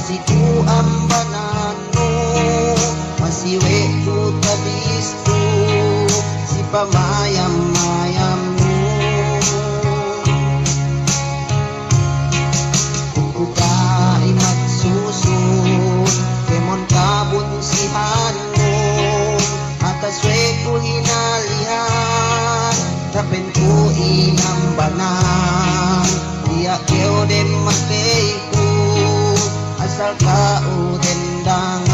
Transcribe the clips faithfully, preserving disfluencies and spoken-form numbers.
Siku ambanannu, masi we' ku tabistu si pamayam-mayamnu. Ku ta'i magsusun, kēmon kabunsihannu, atas we' ku hinalihan, tapen ku inambanan, tiya' kew dem matey ku, asal ka'u dendangan.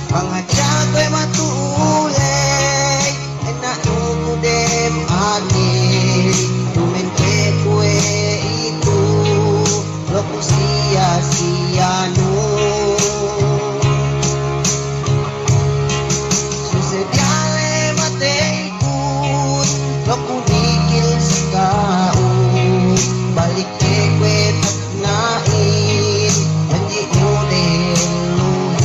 Pangadja' kuwe' matu'u ley, enna'nu ku dem atey, tumente kuwe' itu, lo' ku siya-siyanu. Suse diyalem atey kun, lo' ku nikil si ka'u, balik ke kuwe' tagna'in, janji'nu dehelluhin.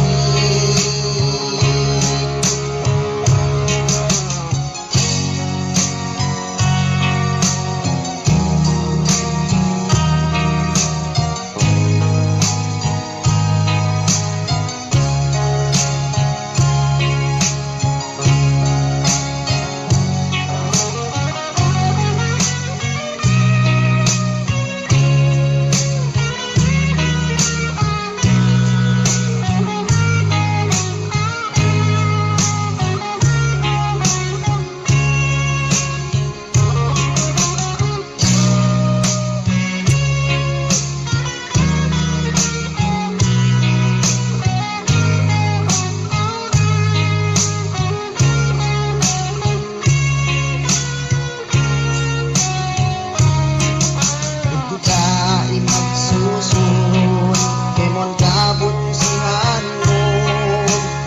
Ku ta'i magsusun, kēmon kabunsihannu,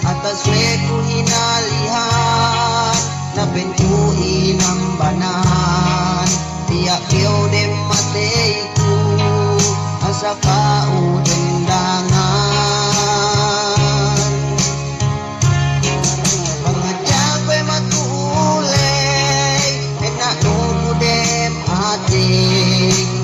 atas we' ku hinalihan, napen ku inambanan, tiya' kew dem matey ku, asal ka'u dendangan. Pangadja' kuwe' matu'u ley, enna'nu ku dem atey,